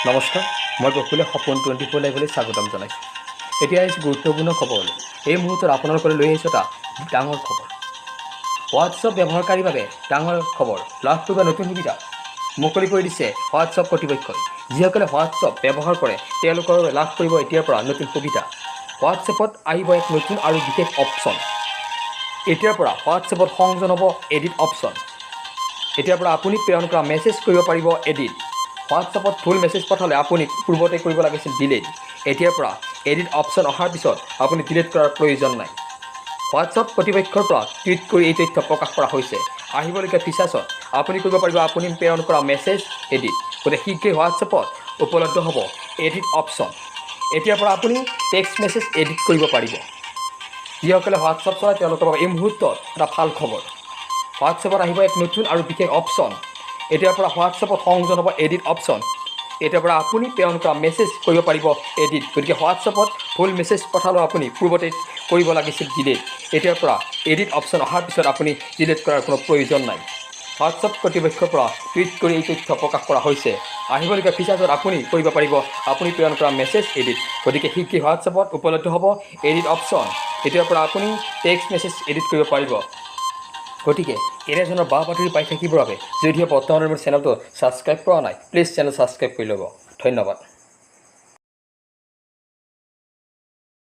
নমস্কাৰ, মই প্ৰফুল্ল, সপোন 24 লাইভলৈ স্বাগতম জনাইছোঁ। এতিয়া আহিছোঁ গুৰুত্বপূৰ্ণ খবৰলৈ। এই মুহূৰ্তত আপোনালোকলৈ লৈ আহিছোঁ এটা ডাঙৰ খবৰ। হোৱাটছএপ ব্যৱহাৰকাৰীৰ বাবে ডাঙৰ খবৰ। লাভ কৰিব নতুন সুবিধা মুকলি কৰি দিছে হোৱাটছএপ কৰ্তৃপক্ষই। যিসকলে হোৱাটছএপ ব্যৱহাৰ কৰে, তেওঁলোকৰ বাবে লাভ কৰিব এতিয়াৰ পৰা নতুন সুবিধা। হোৱাটছএপত আহিব এক নতুন আৰু বিশেষ অপশ্যন। এতিয়াৰ পৰা হোৱাটছএপত সংযোজন হ'ব এডিট অপশ্যন। এতিয়াৰ পৰা আপুনি প্ৰেৰণ কৰা মেছেজ কৰিব পাৰিব এডিট। হোৱাটছএপত ভুল মেছেজ পঠালে আপুনি পূৰ্বতে কৰিব লাগিছিল ডিলিট। এতিয়াৰ পৰা এডিট অপশ্যন অহাৰ পিছত আপুনি ডিলিট কৰাৰ প্ৰয়োজন নাই। হোৱাটছএপ কৰ্তৃপক্ষৰ পৰা টুইট কৰি এই তথ্য প্ৰকাশ কৰা হৈছে। আহিবলগীয়া ফিচাৰ্ছত আপুনি কৰিব পাৰিব আপুনি প্ৰেৰণ কৰা মেছেজ এডিট। গতিকে শীঘ্ৰেই হোৱাটছএপত উপলব্ধ হ'ব এডিট অপশ্যন। এতিয়াৰ পৰা আপুনি টেক্সট মেছেজ এডিট কৰিব পাৰিব। যিসকলে হোৱাটছএপ চলায়, তেওঁলোকৰ বাবে এই মুহূৰ্তত এটা ভাল খবৰ। হোৱাটছএপত আহিব এক নতুন আৰু বিশেষ অপশ্যন। এতিয়াৰ পৰা হোৱাটছএপত সংযোজন হ'ব এডিট অপশ্যন। এতিয়াৰ পৰা আপুনি প্ৰেৰণ কৰা মেছেজ কৰিব পাৰিব এডিট। গতিকে হোৱাটছএপত ভুল মেছেজ পঠালেও আপুনি পূৰ্বতে কৰিব লাগিছিল ডিলিট। এতিয়াৰ পৰা এডিট অপশ্যন অহাৰ পিছত আপুনি ডিলিট কৰাৰ কোনো প্ৰয়োজন নাই। হোৱাটছএপ কৰ্তৃপক্ষৰ পৰা টুইট কৰি এই তথ্য প্ৰকাশ কৰা হৈছে। আহিবলগীয়া ফিচাৰ্ছত আপুনি কৰিব পাৰিব আপুনি প্ৰেৰণ কৰা মেছেজ এডিট। গতিকে শীঘ্ৰেই হোৱাটছএপত উপলব্ধ হ'ব এডিট অপশ্যন। এতিয়াৰ পৰা আপুনি টেক্সট মেছেজ এডিট কৰিব পাৰিব। গতিকে এনেধৰণৰ বা বাতৰি পাই থাকিবৰ বাবে যদিহে বৰ্তমানৰ মোৰ চেনেলটো ছাবস্ক্ৰাইব কৰা নাই, প্লিজ চেনেল ছাবস্ক্ৰাইব কৰি ল'ব। ধন্যবাদ।